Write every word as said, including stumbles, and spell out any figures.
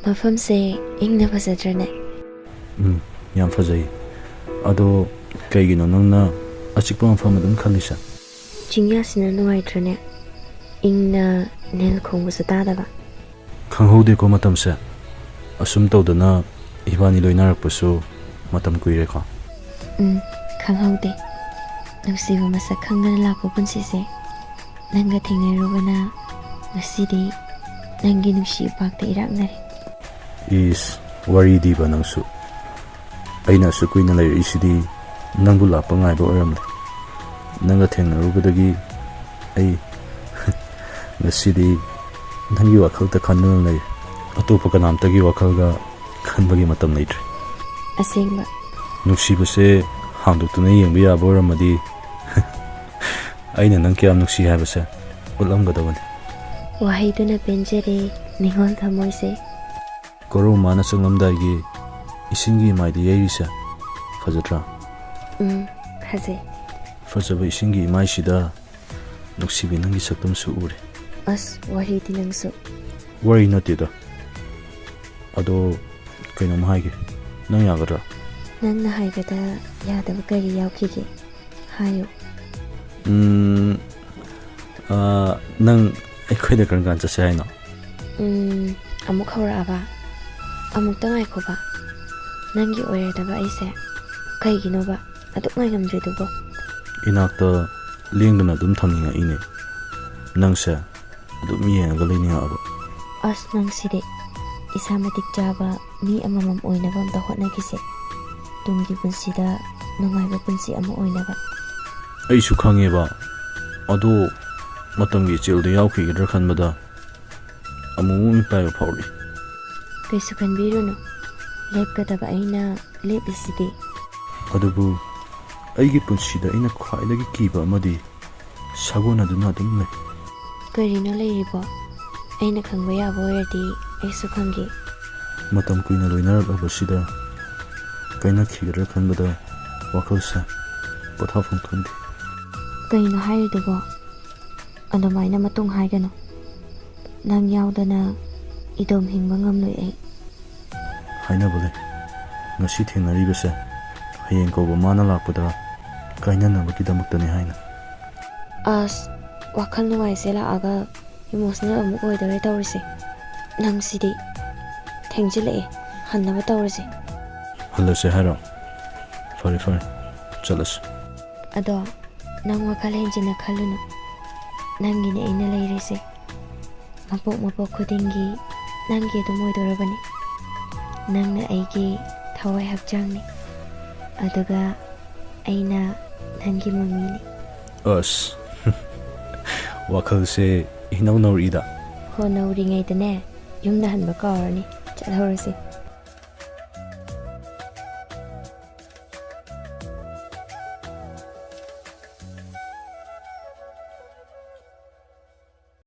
ꯃꯐꯝꯁꯦ ꯏꯪꯅ ꯐꯖꯗ꯭ꯔꯅꯦ? ꯎꯝ, ꯌꯥꯝ ꯐꯖꯩ꯫ ꯑꯗꯣ ꯀꯩꯒꯤꯅꯣ ꯅꯪꯅ ꯑꯆꯤꯛꯄ ꯃꯐꯝ ꯑꯗꯨꯝ ꯈꯜꯂꯤꯁꯦ? ꯆꯤꯡꯌꯥꯁꯤꯅ ꯅꯨꯡꯉꯥꯏꯇ꯭ꯔꯅꯦ? ꯏꯪꯅ ꯅꯤꯜ ꯈꯣꯡꯕꯁꯨ ꯇꯥꯗꯕ꯫ ꯈꯪꯍꯧꯗꯦꯀꯣ ꯃꯇꯝꯁꯦ꯫ ꯑꯁꯨꯝ ꯇꯧꯗꯅ ꯏꯕꯥꯅꯤ ꯂꯣꯏꯅꯔꯛꯄꯁꯨ ꯃꯇꯝ ꯀꯨꯏꯔꯦꯀꯣ꯫ ꯎꯝ, ꯈꯪꯍꯧꯗꯦ꯫ ꯅꯨꯡꯁꯤꯕ ꯃꯁꯛ ꯈꯪꯗꯅ ꯂꯥꯛꯄ ꯄꯨꯟꯁꯤꯁꯦ ꯅꯪꯒ ꯊꯦꯡꯅꯔꯨꯕꯅ ꯉꯁꯤꯗꯤ ꯅꯪꯒꯤ ꯅꯨꯡꯁꯤ ꯏꯄꯥꯛꯇ ꯏꯔꯥꯛꯅꯔꯦ꯫ ꯏꯁ, ꯋꯥꯔꯤꯗꯤꯕ ꯅꯪꯁꯨ꯫ ꯑꯩꯅ ꯑꯁꯨꯛ ꯀꯨꯏꯅ ꯂꯩꯔꯛꯏꯁꯤꯗꯤ ꯅꯪꯕꯨ ꯂꯥꯛꯄ ꯉꯥꯏꯕ ꯑꯣꯏꯔꯝꯂꯦ꯫ ꯅꯪꯒ ꯊꯦꯡꯅꯔꯨꯕꯗꯒꯤ ꯑꯩ ꯉꯁꯤꯗꯤ ꯅꯪꯒꯤ ꯋꯥꯈꯜꯇ ꯈꯟꯗꯨꯅ ꯂꯩ꯫ ꯑꯇꯣꯞꯄ ꯀꯅꯥꯝꯇꯒꯤ ꯋꯥꯈꯜꯒ ꯈꯟꯕꯒꯤ ꯃꯇꯝ ꯂꯩꯇ꯭ꯔꯦ꯫ ꯑꯁꯦꯡꯕ꯫ ꯅꯨꯡꯁꯤꯕꯁꯦ ꯍꯥꯡꯗꯣꯛꯇꯨꯅ ꯌꯦꯡꯕ ꯌꯥꯕ ꯑꯣꯏꯔꯝꯃꯗꯤ ꯑꯩꯅ ꯅꯪ ꯀꯌꯥꯝ ꯅꯨꯡꯁꯤ ꯍꯥꯏꯕꯁꯦ ꯎꯠꯂꯝꯒꯗꯕꯅꯤ꯫ ꯋꯥꯍꯩꯗꯨꯅ ꯄꯦꯟꯖꯔꯦ, ꯅꯤꯉꯣꯜ ꯊꯃꯣꯏꯁꯦ꯫ ꯀꯣꯔꯧ ꯃꯥꯅ ꯆꯪꯂꯝꯗꯥꯏꯒꯤ ꯏꯁꯤꯡꯒꯤ ꯏꯃꯥꯏꯗ ꯌꯩꯔꯤꯁꯦ ꯐꯖꯗ꯭ꯔꯥ? ꯎꯝ, ꯐꯖꯩ꯫ ꯐꯖꯕ ꯏꯁꯤꯡꯒꯤ ꯏꯃꯥꯏꯁꯤꯗ ꯅꯨꯡꯁꯤꯕꯤ ꯅꯪꯒꯤ ꯁꯛꯇꯝꯁꯨ ꯎꯔꯦ꯫ ꯑꯁ, ꯋꯥꯔꯤꯗꯤ ꯅꯪꯁꯨ꯫ ꯋꯥꯔꯤ ꯅꯠꯇꯦꯗ꯫ ꯑꯗꯣ ꯀꯩꯅꯣꯝ ꯍꯥꯏꯒꯦ, ꯅꯪ ꯌꯥꯒꯗ꯭ꯔꯥ? ꯅꯪꯅ ꯍꯥꯏꯕꯗ ꯌꯥꯗꯕ ꯀꯔꯤ ꯌꯥꯎꯈꯤꯒꯦ? ꯍꯥꯏꯌꯨ꯫ ꯎꯝ, ꯑꯥ, ꯅꯪ ꯑꯩꯈꯣꯏꯗ ꯀꯔꯝ ꯀꯥꯟ ꯆꯠꯁꯦ ꯍꯥꯏꯅꯣ? ꯎꯝ, ꯑꯃꯨꯛ ꯍꯧꯔꯛꯑꯕ? ꯑꯃꯨꯛꯇ ꯉꯥꯏꯈꯣꯕ꯫ ꯅꯪꯒꯤ ꯑꯣꯏꯔꯗꯕ ꯑꯩꯁꯦ ꯀꯩꯒꯤꯅꯣꯕ ꯑꯗꯨꯛ ꯉꯥꯏꯉꯝꯗ꯭ꯔꯤꯗꯨꯕꯣ? ꯏꯅꯥꯛꯇ ꯂꯦꯡꯗꯅ ꯑꯗꯨꯝ ꯊꯝꯅꯤꯡꯉꯛꯏꯅꯦ ꯅꯪꯁꯦ꯫ ꯑꯗꯨꯝ ꯌꯦꯡꯉꯒ ꯂꯩꯅꯤꯡꯉꯛꯑꯕ꯫ ꯑꯁ, ꯅꯪꯁꯤꯗꯤ꯫ ꯏꯁꯥ ꯃꯇꯤꯛ ꯆꯥꯕ ꯃꯤ ꯑꯃꯃꯝ ꯑꯣꯏꯅꯕ ꯑꯝꯇ ꯍꯣꯠꯅꯈꯤꯁꯦ꯫ ꯇꯨꯡꯒꯤ ꯄꯨꯟꯁꯤꯗ ꯅꯨꯡꯉꯥꯏꯕ ꯄꯨꯟꯁꯤ ꯑꯃ ꯑꯣꯏꯅꯕ꯫ ꯑꯩꯁꯨ ꯈꯪꯉꯦꯕ, ꯑꯗꯣ ꯃꯇꯝꯒꯤ ꯏꯆꯦꯜꯗ ꯌꯥꯎꯈꯤꯒꯗ꯭ꯔꯥ ꯈꯟꯕꯗ ꯑꯃꯨꯛ ꯑꯃꯨꯛ ꯃꯤꯄꯥꯏꯕ ꯐꯥꯎꯔꯛꯏ꯫ ꯀꯩꯁꯨ ꯈꯟꯕꯤꯔꯨꯅꯨ, ꯂꯦꯞꯀꯗꯕ ꯑꯩꯅ ꯂꯦꯞꯂꯤꯁꯤꯗꯤ꯫ ꯑꯗꯨꯕꯨ ꯑꯩꯒꯤ ꯄꯨꯟꯁꯤꯗ ꯑꯩꯅ ꯈ꯭ꯋꯥꯏꯗꯒꯤ ꯀꯤꯕ ꯑꯃꯗꯤ ꯁꯥꯒꯣꯟꯅꯗꯨꯅ ꯑꯗꯨꯝ ꯂꯩ꯫ ꯀꯔꯤꯅꯣ ꯂꯩꯔꯤꯕꯣ? ꯑꯩꯅ ꯈꯪꯕ ꯌꯥꯕ ꯑꯣꯏꯔꯗꯤ ꯑꯩꯁꯨ ꯈꯪꯒꯦ꯫ ꯃꯇꯝ ꯀꯨꯏꯅ ꯂꯣꯏꯅꯔꯛꯂꯕꯁꯤꯗ ꯀꯥꯏꯅꯈꯤꯒꯗ꯭ꯔꯥ ꯈꯟꯕꯗ ꯋꯥꯈꯜꯁꯦ ꯄꯣꯊꯥꯐꯝ ꯈꯪꯗꯦ꯫ ꯀꯩꯅꯣ ꯍꯥꯏꯔꯤꯗꯨꯕꯣ? ꯑꯗꯨꯃꯥꯏꯅ ꯃꯇꯨꯡ ꯍꯥꯏꯒꯅꯨ꯫ ꯅꯪ ꯌꯥꯎꯗꯅ ꯏꯗꯣꯝ ꯍꯤꯡꯕ ꯉꯝꯂꯣꯏ ꯑꯩ꯫ ꯍꯥꯏꯅꯕ ꯂꯩ, ꯉꯁꯤ ꯊꯦꯡꯅꯔꯤꯕꯁꯦ ꯍꯌꯦꯡ ꯀꯧꯕ ꯃꯥꯅ ꯂꯥꯛꯄꯗ ꯀꯥꯏꯅꯅꯕꯒꯤꯗꯃꯛꯇꯅꯤ ꯍꯥꯏꯅ꯫ ꯑꯁ, ꯋꯥꯈꯜ ꯅꯨꯡꯉꯥꯏꯁꯦ ꯂꯥꯛꯑꯒ ꯏꯃꯣꯁꯅꯦꯜ ꯑꯃꯨꯛ ꯑꯣꯏꯗꯧꯔꯦ ꯇꯧꯔꯤꯁꯦ꯫ ꯅꯪꯁꯤꯗꯤ꯫ ꯊꯦꯡꯖꯤꯜꯂꯛꯑꯦ, ꯍꯟꯅꯕ ꯇꯧꯔꯁꯦ꯫ ꯍꯜꯂꯁꯦ ꯍꯥꯏꯔꯣ? ꯐꯔꯦ ꯐꯔꯦ, ꯆꯠꯂꯁꯤ꯫ ꯑꯗꯣ ꯅꯪ ꯋꯥꯈꯜ ꯍꯦꯟꯖꯤꯟꯅ ꯈꯜꯂꯨꯅꯨ꯫ ꯅꯪꯒꯤꯅꯦ ꯑꯩꯅ ꯂꯩꯔꯤꯁꯦ꯫ ꯃꯄꯣꯛ ꯃꯄꯣꯛ ꯈꯨꯗꯤꯡꯒꯤ ꯅꯪꯒꯤ ꯑꯗꯨꯝ ꯑꯣꯏꯗꯣꯔꯕꯅꯤ꯫ ꯅꯪꯅ ꯑꯩꯒꯤ ꯊꯋꯥꯏ ꯍꯛꯆꯥꯡꯅꯤ, ꯑꯗꯨꯒ ꯑꯩꯅ ꯅꯪꯒꯤ ꯃꯃꯤꯅꯤ꯫ ꯑꯁ, ꯋꯥꯈꯜꯁꯦ ꯏꯅꯧ ꯅꯧꯔꯤꯗ꯫ ꯍꯣ, ꯅꯧꯔꯤꯉꯩꯗꯅꯦ ꯌꯨꯝꯗ ꯍꯟꯕ ꯀꯥꯎꯔꯅꯤ꯫ ꯆꯠꯍꯧꯔꯁꯤ꯫